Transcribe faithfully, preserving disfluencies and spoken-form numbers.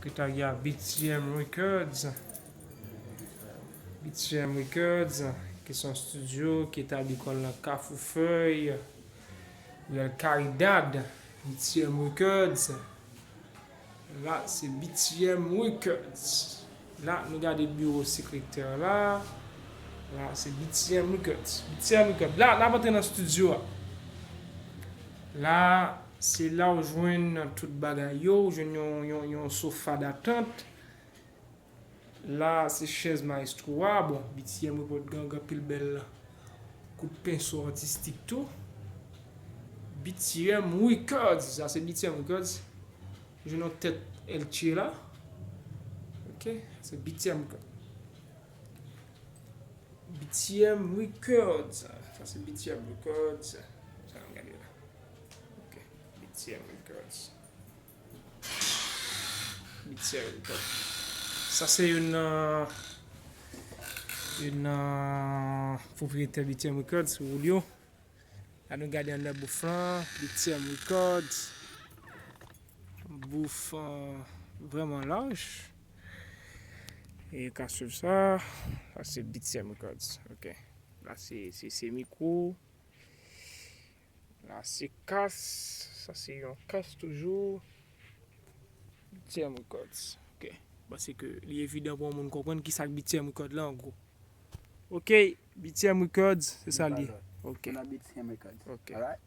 Sekretarya B T M Records. B T M Records, ki se yon estidyo ki etabli kò l nan Kafou Fèy, Ruelle Caridad. B T M Records. La, se B T M Records. La, nou gade biwo sekretè la. La, se B T M Records. B T M Records. La, n ap antre nan estidyo a. La, se la w jwenn tout bagay yo. Ou jwenn yon, yon, yon sofa datant. La, se chèz mayestwo a. Bon, B T M Records gen anpil bèl kout penso atistik tou. B T M Records. Sa, se B T M Records. Jwenn yon tèt Elche la. Ok, se B T M Records. B T M Records. Sa, se B T M Records. Sa, n ap gade la. Ok, B T M Records. B T M Records. Sa, se youn nan, youn nan pwopriyetè B T M Records, Julio. La, nou gade anndan bouf lan, B T M Records. Bouf, euh, vrèman laj. E ka swiv sa. Sa, se B T M Records. Ok. La, se, se, se mikwo. La, se kas. Sa, se yon kas toujou. B T M Records. Ok. Panse ke li evidan pou yon moun konprann ki sa k B T M Records la, an gwo. Ok, B T M Records, se sa li ye. Ok. Nan B T M Records. Ok. Alright?